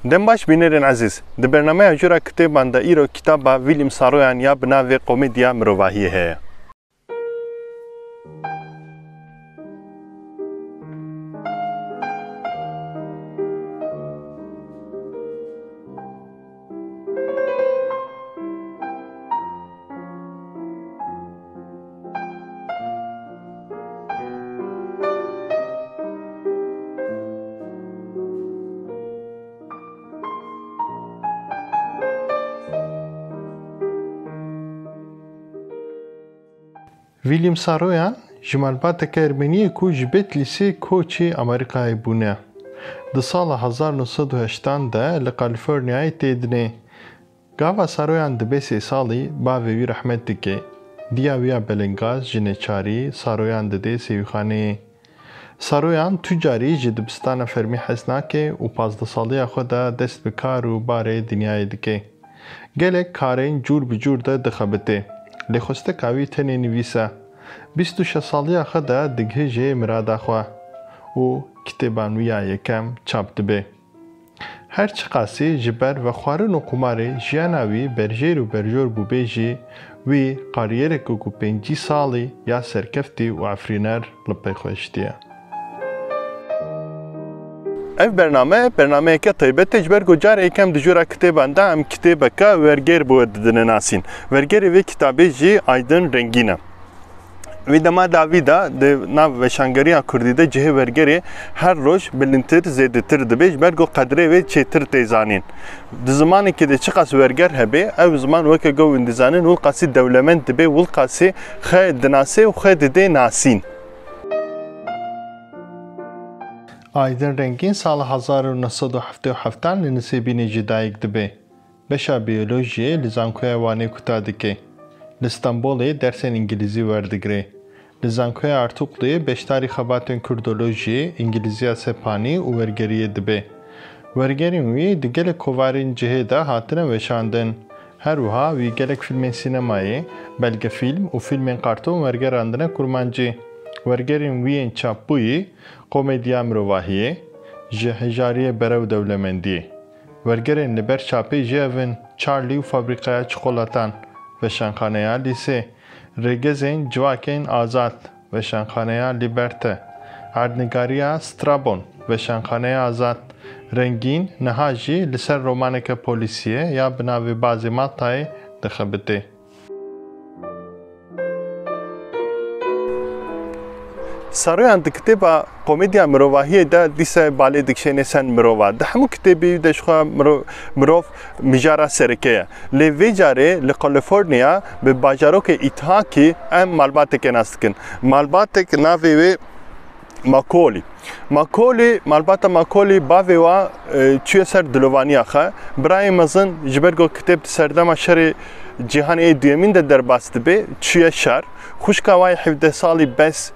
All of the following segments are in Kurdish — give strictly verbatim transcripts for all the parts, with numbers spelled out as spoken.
Dem baş bînerên ezîz. Di bernameya Jûra Kitêban de îro kitaba William Saroyan ya bi navê Komediya Mirovahiyê heye. William Saroyan ji malbateke Ermeniyê ku ji Betlîsê koçî Amerîkayê bûne. Di sala hezar neh sed û heştan de li Kalîforniyayê tê dinê. Gava Saroyan dibe sê salî, bavê wî rehmet dike. Diya wî ya belengaz ji neçarî Saroyan dide sêwîxaneyê. Saroyan tu carî ji dibistana fermî hez nake û pazdeh saliya xwe de dest bi kar û barê dinyayê dike. Gelek karên cûr bi cûr de dixebite. Lê xwestika wî tenê nivîs e. Bîst û şeş saliya xwe de digihêje mirada xwe û kitêban wî ya yekem çap dibe. Her çiqasî ji ber vexwarin û qumarê jiyana wî berjêr û berjor bûbe jî, wî kariyereke ku pêncî salî ya serkeftî û efrîner li pey xwe hiştiye. Ev bername, bernameyeke taybet e, ji ber ku carê yekem di jûra kitêban de em kitêbeke wergêr bi we didine nasîn. Wergêrê vê kitabê jî Aydin Rengîn e. Wê dema dawî de di nav weşangeriya kurdî de cihê wergerê her roj bilindtir, zêdetir dibe, ji ber ku qedrê wê çêtir tê zanîn. Di zimanekî de çiqas werger hebe, ew ziman weke ku hûn dizanin, wilqasî dewlemend dibe, wilqasî xwe dinase û xwe dide nasîn. Aydin Rengîn sala hezar û neh sed û heftê û heftan li Nisêbînê ji dayik dibe. Beşa biyolojiyê li Zankoya Wanê kuta dike. Li Stenbolê dersên îngilîzî werdigire. Li Zankoya Artukluyê beşdarî xebatên kurdolojiyê, îngilîziya sepanî û wergeriyê dibe. Wergerên wî di gelek kovarên cihê de hatine weşandin. Her wiha wî gelek fîlmên sînemayê, belgefîlm û fîlmên karton wergerandine kurmancî. Wergerên wî yên çapbûyî, Komediya Mirovahiyê, Ji Hejariyê Berew Dewlemendiyê. Wergerên li ber çapê jî ev in: Charlie û Fabrîkaya Çikolatan, Weşanxaneya Lîsê, Rêgezên Civakên Azad, Weşanxaneya Lîberte, Erdnîgariya Strabon, Weşanxaneya Azad, Rengîn, niha jî li ser romaneke polîsiyê ya bi navê Bazê Maltayê dixebitê. Saroyan di kitêba Komediya Mirovahiyê de dîse balê dikişêne ser mirova. Di hemû kitêbê wî de jixwe miro-, mirov mijara sereke ye. Lê vê carê li Kaliforniya bi bajarokê Îthakî em malbateke nas dikin. Malbatek navê wê Makolî. Makolî, malbata Makolî, bavê wa, e, çûye ser dilovaniya xwe. Birayê mezin, ji ber ku kitêb di serdema şerê cîhanê yê duyemîn de derbas dibe, çûye şer. Xwişka wa yê hevdeh salî bes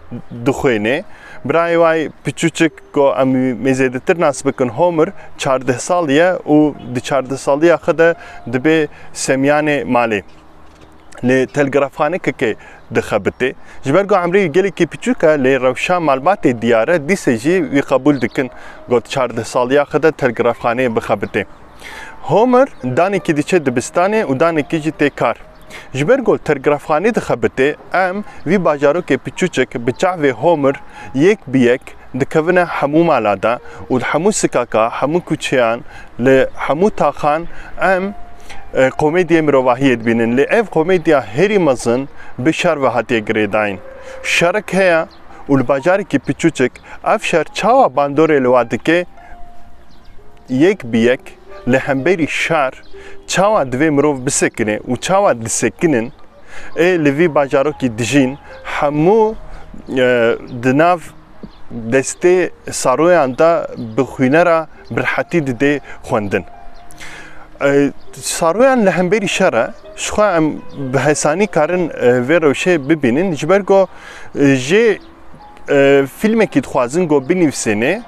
dixwêne. Birayê wa yê piçûçik, ku em wî mêzêdetir nas bikin, Homer, çardeh salî ye û di çardeh saliya xwe de dibe semyanê malê. Li telgrafxanekekê dixebitê. Ji ber ku emrê wî gelekî piçûk e, lê rewşa malbatê diyar e, dîse jî wî qebûl dikin, got çardeh saliya xwe de telgrafxaneyê bixebitê. Homer danekî diçe dibistanê û danekî jî tê kar. Ji ber ku telgrafxanê dixebitê, em vî bajarokê piçûçik bi çavê Homer yek bi yek dikevine hemû mala de û di hemû sikaka, hemû kuçeyan, li hemû taxan em, e, komediyê mirovahiyê dibînin. Lê ev komediya herî mezin bi şer ve hatiye girêdayîn. Şerek heye û li bajarekî piçûçik ev şer çawa bandorê li wa dike, yek bi yek li hemberî şer çawa divê mirov bisekine û çawa disekinin, ê li vî bajarokî dijîn, hemû, e, di nav destê Saroyan de bi xwînera bi rehetî didê xwendin. E, Saroyan li hemberî şer e, ji xwe em bi hesanî karin, e, vê rewşê bibînin, ji ber ku, e, jê, e, fîlmekî dixwazin ku binivîsêne,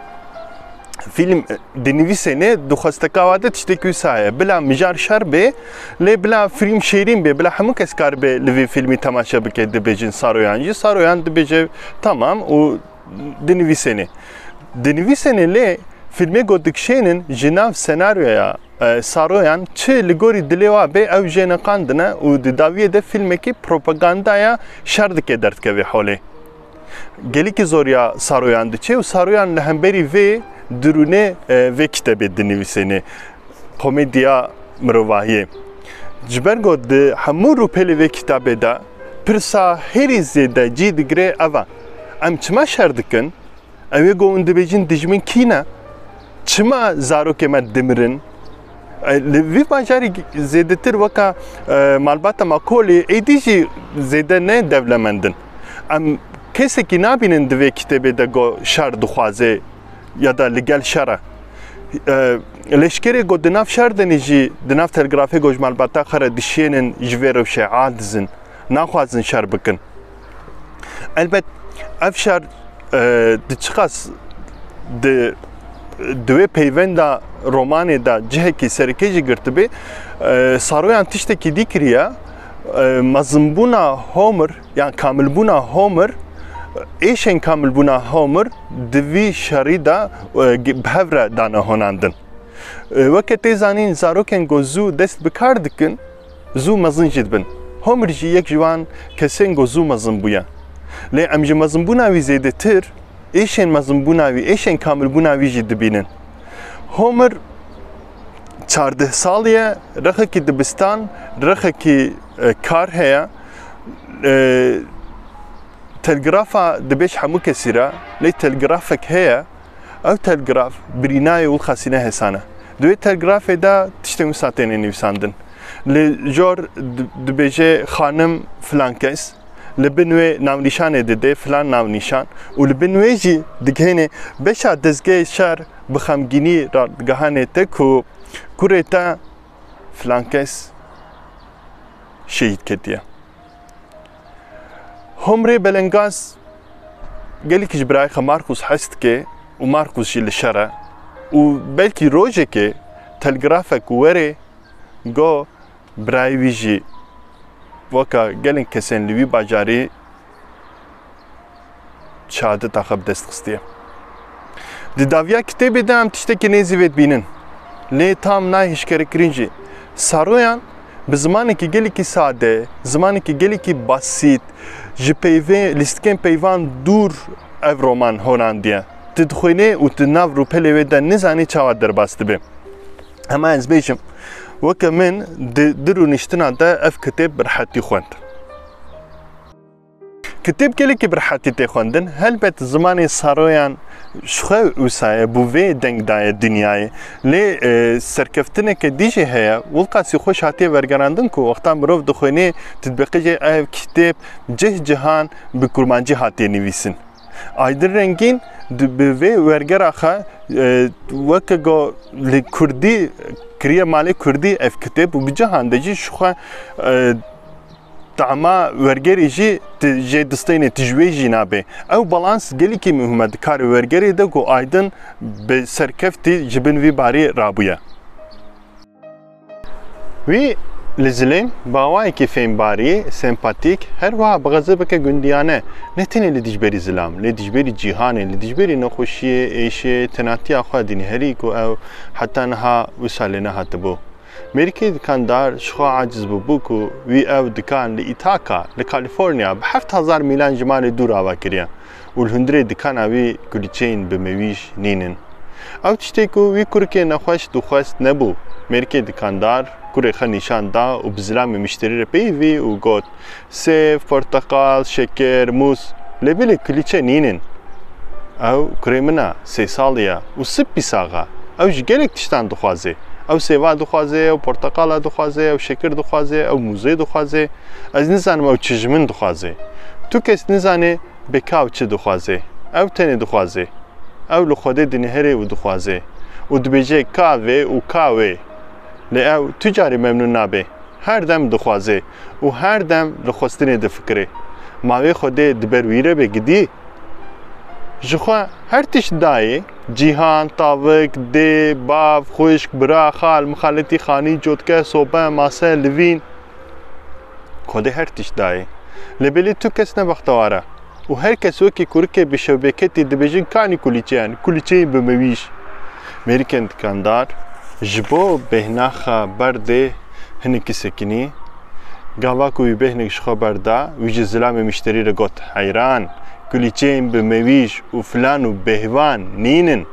fîlm, e, dinivîsêne, di xwesteka wa de tiştekî wisa heye. Bila mijar şer bê, lê bila fîlm şêrîn bê, bila hemû kes karibe li vê fîlmî temaşe bike, dibêjin Saroyan jî. Saroyan dibêje, tamam û dinivîsêne. Dinivîsêne lê Filmê ku dikişênin ji nav senaryoya, e, Saroyan çi li gorî dilê wa bê, ew jê neqandine û di dawiyê de filmekî propagandaya şer dike derdikeve holê. Gelekî zoriya Saroyan diçe û Saroyan li hemberî vê dirûnê, e, vê kitêbê dinivîsêne. Komediya mirovahiyê. Ji ber ku di hemû rûpelê vê kitabê de pirsa herî zêde cî digire ev e. Em çima şer dikin? Ew ê ku hûn dibêjin dijmin kî ne? Çima zarokê me dimirin? E, li vî bajarî zêdetir weka, e, malbata Makolê êdî jî zêde ne dewlemend in. Em kesekî nabînin di vê kitêbê de ku şer dixwaze ya da li gel şer e. E, leşkerê ku di nav şer de ne jî di nav telgrafê ku ji malbata xwe re dişênin ji vê rewşe aciz in. Naxwazin şer bikin. Elbet ev şer, e, di çiqas di, di wê peyvenda romanê de cihekî sereke jî girtibê, e, Saroyan tiştekî dî kiriye, e, mezinbûna Homer, yan kamilbûna Homer, êşên kamilbûna Homer di vî şerî de, e, bi hev re dane honandin. E, weke tê zanîn, zarokên ku zû dest bi kar dikin, zû mezin jî dibin. Homer jî yek ji wan kesên ku zû mezin bûye. Lê em ji mezinbûna wî zêdetir, êşên mezinbûna wî, êşên kamilbûna wî jî dibînin. Homer çardeh salî ye, rexekî dibistan, rexekî, e, kar heye. E, telgrafa dibêj hemû kesî re, lê telgrafek heye, ew telgraf birînayê û xasîne hesane. Di wê telgrafê de tiştên wisa têne nivîsandin. Li jor di-, dibêje xanim filan kes, li bin wê navnîşanê dide, filan navnîşan û li bin wê jî digihêne beşa dezgehê şer bi xemgînî radigihane te ku kurê te filan kes şehîd ketiye. Homrê belengaz gelekî ji birayê xwe Markus hez dike û Markus jî li şer e û belkî rojekê telgrafek were go birayê wî jî weka gelên kesên li wî bajarî şehadeta xwe bi dest xistiye. Di dawiya kitêbê de em tiştekî nêzî vê dibînin. Lê tam nayê hişkerekirin jî. Saroyan bi zimanekî gelekî sade, zimanekî gelekî basît, ji peyvê, lîstikên peyvan dûr ev roman honandiye. Tu dixwînê û tu nav rûpelê wê de nizanî çawa derbas dibe. Hema ez bêjim, weke min di, di rûniştina de ev kitêb bi rehetî xwend. Kitêb gelekî bi rehetî tê xwendin. Helbet zimanê Saroyan ji xwe wisa ye, bû vê deng daye dinyayê. Lê, e, serkeftineke dî jî heye, Wilkasî xweş hatiye wergerandin ku wexta mirov dixwênê, tu dibê qijê ev kitêb cih cihan bi kurmancî hatiye nivîsin. Aydin Rengîn di, bi vê wergera xwe, e, weke go li kurdî kiriye malê kurdî ev kitêb û bi cihan de jî ji xwe, e, tama wergerê jî tu jê distênê, tu ji wê jî nabê. Ew balans gelekî muhim e di karê wergerê de ku Aydin bi serkeftî ji bin vî barî rabûye. Wî li zilêm bi awayekî fêmbarî, sempatîk, her wiha bi xezebeke gundiyane, ne tenê li dijberî zilam, lê dijberî cîhanê, li dijberî nexweşiyê, êşê, tenatiya xwe dinêrî ku ew heta niha wisa lê nehatibû. Mêrikê dikandar ji xwe aciz bûbû ku wî ew dikan li Îtaka, li Kalîforniya, bi heft hezar mîlan ji malê dûr ava kiriye û li hundirê dikana wî kulîçeyên bi mewîj nînin. Ew tiştê ku wî kurikê nexweş dixwest nebû. Mêrikê dikandar kurê xwe nîşan da û bi zilamê mişterî re peyivî û got, "Sêv, porteqal, şeker, mûz, lê belê kulîçe nînin." "Ew kurê min e, sê salî ye û spî sax e. Ew ji gelek tiştan dixwaze. Ew sêva dixwaze, ew porteqala dixwaze, ew şeker dixwaze, ew mûzê dixwaze. Ez nizanim ew çi ji min dixwaze. Tu kes nizane bê ka ew çi dixwaze. Ew tenê dixwaze. Ew li Xwedê dinihêre û dixwaze û dibêje ka vê û ka wê. Lê ew tu carî memnûn nabe. Her dem dixwaze û her dem li xwestinê difikire. Ma wê Xwedê di ber wî re be gidî? Ji xwe her tişt dayê, cîhan, tavik, dê, bav, xwişk, bira, xal, mixaletî, xanî, cotke, sobe, mase, livîn." Xwedê her tişt dayê. Lê belê tu kes ne bextewar e. Û her kes wekî kurikê bi şewbêketî dibêjin kanî kulîçeyan, kulîçeyên bi mewîj. Mêrikên dikandar ji bo bêhna xwe berdê hinek sekinî. Gava ku wî bêhnek ji xwe berda, wî ji zilamê mişterî re got, heyran, kulîçeyên bi mewîj û filan û bêhvan nînin.